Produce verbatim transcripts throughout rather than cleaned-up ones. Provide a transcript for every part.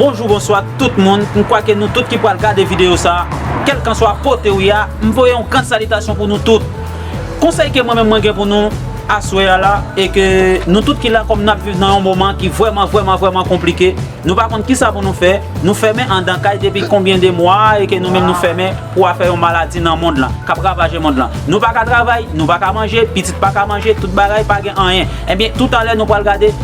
Bonjou, bonswa tout moun. M kwè ke nou tout ki pral gade videyo sa, kèlkanswa kote w ye a, m voye yon gran salitasyon pou nou tout. Konsèy ke mwen menm mwen gen pou nou aswè a la, e ke nou tout ki la kòm n ap viv nan yon moman ki vrèman, vrèman, vrèman konplike, nou pa konn kisa pou nou fè, nou fèmen anndan kay depi konbyen de mwa, e ke nou menm nou fèmen pou afè yon maladi nan mond lan, k ap ravaje mond lan. Nou pa ka travay, nou pa ka manje, pitit pa ka manje, tout bagay pa gen anyen. Ebyen, toutalè nou pral gade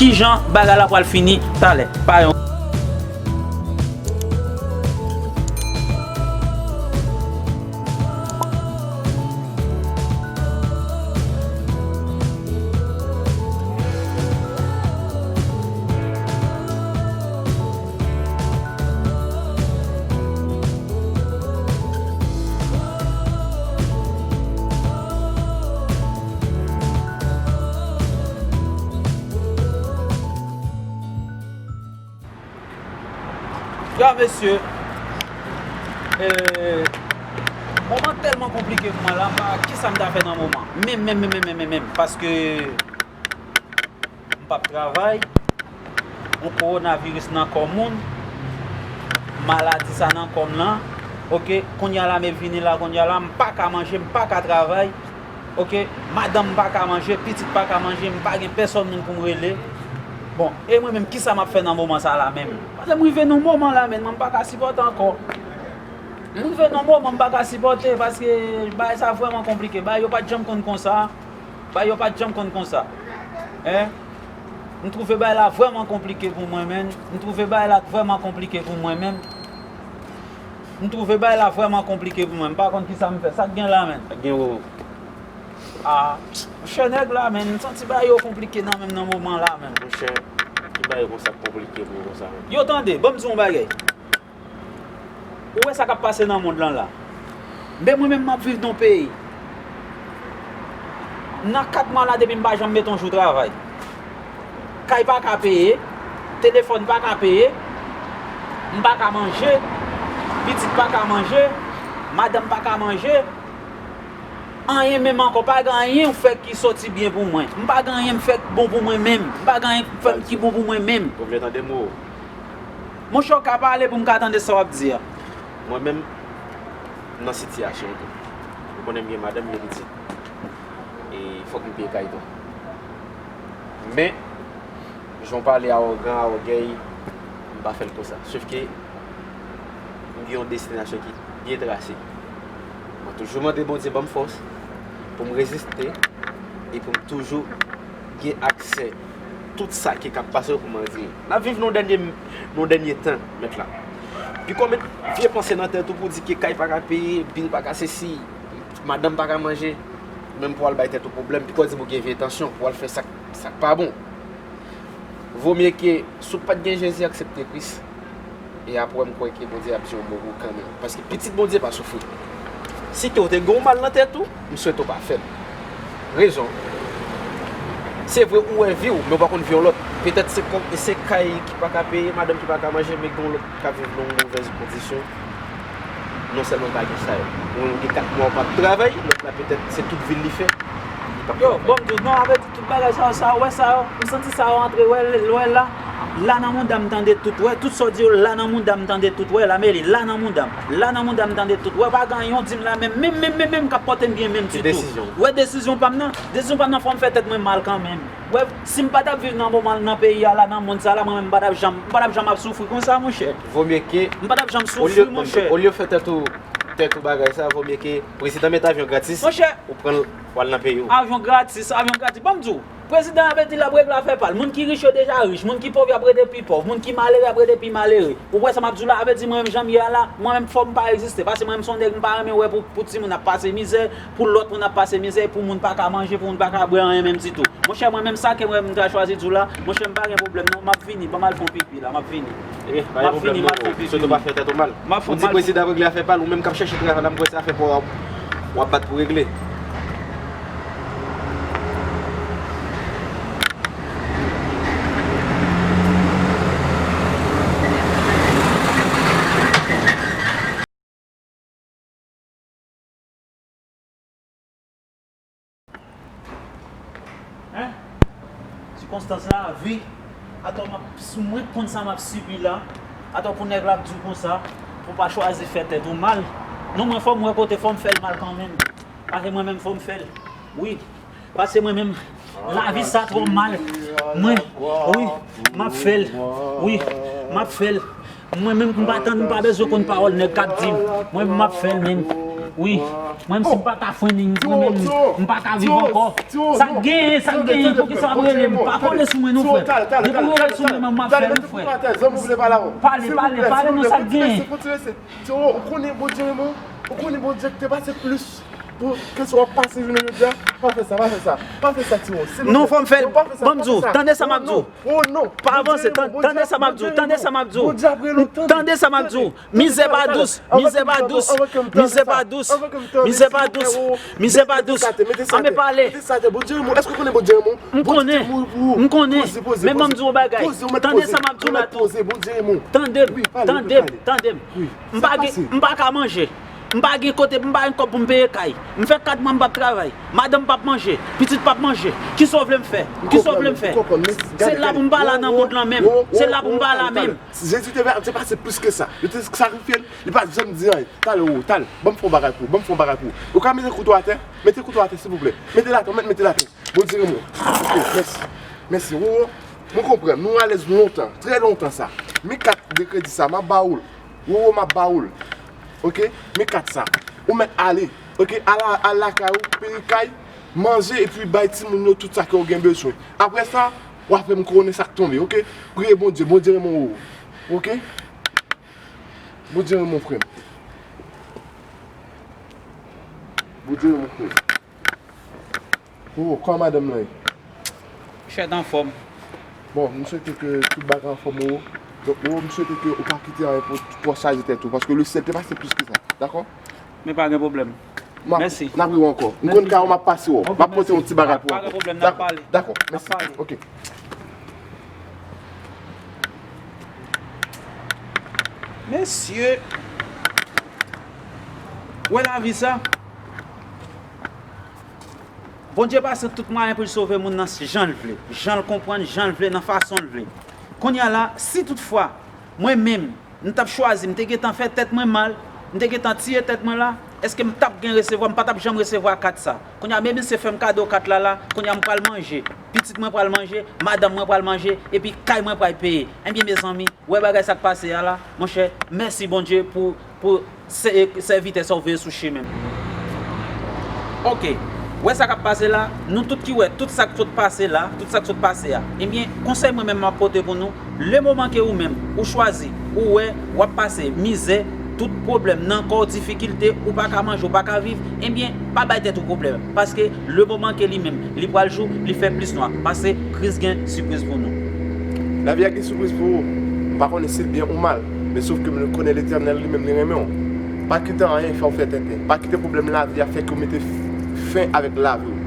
kijan bagay la pral fini talè. Pa yon Ya, mesye, eh, moman tèlman konplike pou mwen la, m pa kisa m ta fè nan moman. Menm, menm, menm, menm, menm, menm, menm, paske m p ap travay, yon kowonaviris nan kò moun, maladi sa nan kò m lan, oke, kounye a la m vini la, kounye a la, m pa ka manje, m pa ka travay, oke, madanm m pa ka manje, pitit pa ka manje, m pa gen pèsòn moun pou m rele. Bon, e mwen menm, kisa m ap fè nan moman sa la menm? Paske m rive nan moman la menm, m pa ka sipòte ankò. M rive nan moman m pa ka sipòte, paske bagay sa vrèman konplike. Bagay yo pa t janm konn konsa. Bagay yo pa t janm konn konsa. Hein? M twouve bagay la vrèman konplike pou mwen, menm. M twouve bagay la vrèman konplike pou mwen, menm. M twouve bagay la vrèman konplike pou mwen. M pa konn kisa m fè. Sa k gen la, menm? Sa k gen, Roro? Ah, monchè, nèg la, menm, m santi bagay yo konplike nan menm nan moman la, menm. Monchè, ki bagay konsa k konplike pou ou konsa, menm? Yo, tande, ban m di w yon bagay. Ou wè sa k ap pase nan mond lan la. Men mwen menm, m ap viv nan yon peyi. Nan kat mwa la, depi m pa janm mete yon jou travay. Kay pa ka peye, telefòn pa ka peye, m pa ka manje, pitit pa ka manje, madanm pa ka manje, anyen menm ankò, pa gen anyen m fè ki soti byen pou mwen. M pa gen anyen m fè k bon pou mwen menm. M pa gen anyen m fè ki bon pou mwen menm. Ou vle tande mo? Monchè, w ka pale pou m ka tande sa w ap di a. Mwen menm, m nan sitiyasyon tou. Ou konnen m gen madanm, m gen pitit. E fòk m peye kay tou. Men, jan w pale awògan, awògèy, m pa fè l konsa. Sòf ke m gen yon destinasyon ki byen trase. Mwen toujou mande Bondye ban m fòs pou m reziste e pou m toujou gen aksè tout sa ki k ap pase yo pou m andire. N ap viv nan yon dènye, nan yon dènye tan, mèt la. Piko w met vye panse nan tèt ou pou w di ke kay pa ka peye, bil pa ka sesi, madanm pa ka manje, menm pou w al bay tèt ou pwoblèm, piko w di pou w gen vye entansyon, pou w al fè sa k, sa k pa bon. Vomye ke, si w pa t gen Jezi, aksepte Kris. E apre, m kwè ke Bondye ap di yon mo pou ou kanmenm. Paske pitit Bondye pa soufri. Si ke w te gen yon mal nan tèt ou, m swete w pa fè l. Rezon. Se vre, ou wè vi w, men w pa konn vi yon lòt. Petèt se kò-, se kay ki pa ka peye, madanm ki pa ka manje, men gen yon lòt k ap viv nan yon movèz kondisyon. Non sèlman pa gen sa yo. Ou menm gen kat mwa ou p ap travay, lòt la petèt se tout vi l li fè, li p ap travay. Yo, bon, m di w, non, avè di tout bagay sa yo, sa yo, wè sa yo, m santi sa yo antre, wè, wè la, la nan mouda m tande tout, wè, tout sa w di yo, la nan mouda m tande tout, wè, la, Meli, la nan mouda m, la nan mouda m tande tout, wè, pa gen anyen w di m la, menm, menm, menm, menm, menm, k ap pòte m byen, menm, ditou. Wè, desizyon pa m nan, desizyon pa m nan fè m fè tèt mwen mal kanmenm. Wè, si m pa t ap viv nan moman nan peyi a la, nan mond sa la, mwen menm m pa t ap janm, m pa t ap janm ap soufri konsa, monchè. Vomye ke, m pa t ap janm soufri, monchè. Olye fè tèt ou, tèt ou bagay sa, vomye ke prezidan mete avyon gratis, monchè, ou pran l, w al nan peyi w. Avyon gratis, avyon gratis. Ban m di w, prezidan ap di l ap regle afè pa l. Moun ki rich yo deja rich, moun ki pòv yo ap rete pi pòv, moun ki malere ap rete pi malere. Ou wè sa m ap di w la, avè di mwen menm jan m ye a la, mwen menm fò m pa egziste, paske mwen menm se yon nèg m pa renmen wè pou, pou timoun ap pase mizè, pou lòt moun ap pase mizè, pou moun pa ka manje, pou moun pa ka bwè anyen menm ditou. Monchè, mwen menm sa ke mwen m ta chwazi di w la, monchè, m pa gen pwoblèm non, m ap vini, ban m al fè yon pipi la, m ap vini. Eh, pa gen pwoblèm non, sèlman pa fè tèt ou mal. M ap fè yon pipi. Ou di prezidan ap regle afè pa l, ou menm k ap chèche travay la, m kwè se afè pa w w ap, w ap bat pou regle. Hein? Sikonstans lavi, atò m ap, si mwen konn sa m ap sibi la, Atò pou nèg la ap di w konsa, pou w pa chwazi fè tèt ou mal. Non, mwen fò m wè kote fò m fè l mal kanmenm. Paske mwen menm fò m fè l. Wi. Paske mwen menm, lavi sa twò mal. Mwen, wi, m ap fè l. Wi, m ap fè l. Mwen menm m pa tann, m pa bezwen konn pawòl nèg k ap di m. Mwen menm m ap fè l menm. Wi. Mwen menm si m pa ta fwenn li, mwen menm m pa ka viv ankò. Sa k genyen, sa k genyen, poukisa w ap rele m? Pa kole sou mwen non, frè. Depi w rele sou mwen, mwen m ap fè l wi, frè. Pale, pale, pale non, sa k genyen? Tiro, ou konnen Bondye renmen w? Ou konnen Bondye te pase plis pou ke sa w ap pase jounen jodi a? Pa fè sa, pa fè sa. Pa fè sa, Tiro. Non, fò m fè l. Ban m di w, tande sa m ap di w. Oh non. Pa avanse, tande sa m ap di w, tande sa m ap di w. Tande sa m ap di w. Mizè pa dous, mizè pa dous, mizè pa dous, mizè pa dous, mizè pa dous. Ann pale. Bondye renmen w. Èske w konnen Bondye renmen w? M konnen, m konnen. Men ban m di w yon bagay. Tande sa m ap di w la tou. Tande m, tande m, tande m. M pa gen, m pa ka manje. M pa gen kote, m pa gen kòb pou m peye kay. M fè kat mwa m p ap travay. Madanm p ap manje, pitit p ap manje. Kisa w vle m fè? Kisa w vle m fè? Se la pou m pa la nan mond lan menm. Se la pou m pa la menm. Jezi te, te pase plis ke sa. Li te sakrifye l, li pa t janm di anyen. Talè, oh, talè, ban m fè yon bagay pou ou, ban m fè yon bagay pou ou. Ou ka mete kouto atè? Mete kouto atè, silvouplè. Mete l atè, ou mèt mete l atè. Bondye renmen w. Ok, mèsi. Mèsi, Roro. Mwen konprann, nou alèz lontan, trè lontan sa. Men kat de kredi sa, m ap ba ou l. Roro, m ap ba ou l. Ok? Men kat sa. Ou mèt ale. Ok? Al, al lakay ou, peye kay, manje, epi bay timoun yo tout sa ke w gen bezwen. Apre sa, w a fè m konnen sa k tonbe, ok? Priye Bondye, Bondye renmen w. Ok? Bondye renmen w, frè m. Bondye renmen w, frè m. Oh, kòman madanm lan ye? Chèt anfòm. Bon, m swete ke tout bagay anfòm, Roro. Donk, Roro, m swete ke ou pa kite anyen pou twò chaje tèt ou, paske lesyèl te pase plis ke sa. Dakò? Men pa gen pwoblèm. Mèsi. N ap rive ankò. M konn ka ou m ap pase w. M ap pote yon ti bagay pou ou ankò. Pa gen pwoblèm, n ap pale. Dakò, mèsi. Ok. Mesye. Ou wè lavi sa? Bondye pase tout mwayen pou l sove moun nan jan l vle, jan l konprann, jan l vle, nan fason l vle. Kounye a la, si toutfwa, mwen menm, m t ap chwazi, m te gentan fè tèt mwen mal, m te gentan tiye tèt mwen la, èske m t ap gen resevwa? M pa t ap janm resevwa kat sa. Kounye a, men misye fè m kado kat la la, kounye a m pral manje, pitit mwen pral manje, madanm mwen pral manje, epi kay mwen pral peye. Ebyen, mezanmi, wè bagay sa k pase a la, monchè, mèsi Bondye pou, pou sè-, sèvitè sa w voye sou chemen m. Ok, wè sa k ap pase la, nou tout ki wè, tout sa k sot pase la, tout sa k sot pase a. Ebyen, konsèy mwen menm m ap pote pou nou, lemoman ke ou menm, ou chwazi, ou wè, w ap pase mizè, tout pwoblèm nan kò w, difikilte, ou pa ka manje, ou pa ka viv, ebyen, pa bay tèt ou pwoblèm. Paske lemoman ke li menm, li pral jou, li fè plis nwa. Paske Kris gen sipriz pou nou. Lavi a gen sipriz pou ou. M pa konnen si l byen ou mal, men sof ke m konnen Letènèl li menm li renmen w. Pa kite anyen fè w fè tenten. Pa kite pwoblèm lavi a fè ke w mete fen avèk lavi w.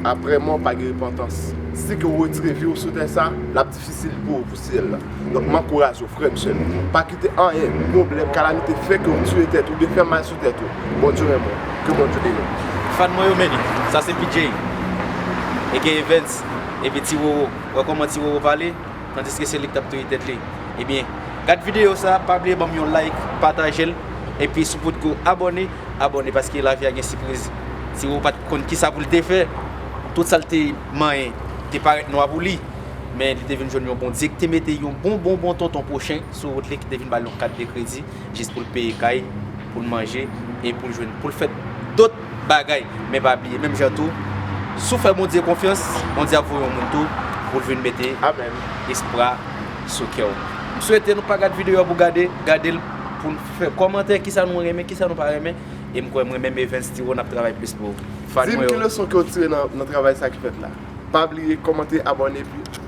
Aprè mò, pa gen repantans. Si ke w retire vi w sou tè sa, l ap difisil pou ou pou syèl la. Donk, m ankouraje w, frè m, sè m. Pa kite anyen, pwoblèm, kalamite fè ke w tiye tèt ou, oubyen fè mal sou tèt ou. Bondye renmen w. Ke Bondye beni w. Fan mwen yo, men li. Sa se P J. Eke Evans. Epi Ti Roro. Wè kòman Ti Roro pale? Tandiske se li k t ap touye tèt li. Ebyen, gad videyo sa, pa bliye ban m yon like, pataje l. Epi si w potko abòne, abòne, paske lavi a gen sipriz. Ti Roro pa t konn kisa pou l te fè. Tout sa l te manyen te parèt nwa pou li. Men li te vin jwenn yon Bondye ki te mete yon bon, bon, bon tonton pwochen sou wout li, ki te vin ba l yon kat de kredi jis pou l peye kay, pou l manje, e pou l jwenn, pou l fè dòt bagay. Men pa bliye, menm jan tou, si w fè Bondye konfyans, Bondye ap voye yon moun tou pou l vin mete espwa sou kè w. M swete nou pa gad videyo a pou gade, gade l pou n fè kòmantè, kisa nou renmen, kisa nou pa renmen. E m kwè mwen menm Evans Tiro n ap travay plis pou ou. Fan mwen yo. Di m ki leson ke w tire nan, nan travay sa ki fèt la. Pa bliye kòmante, abòne, epi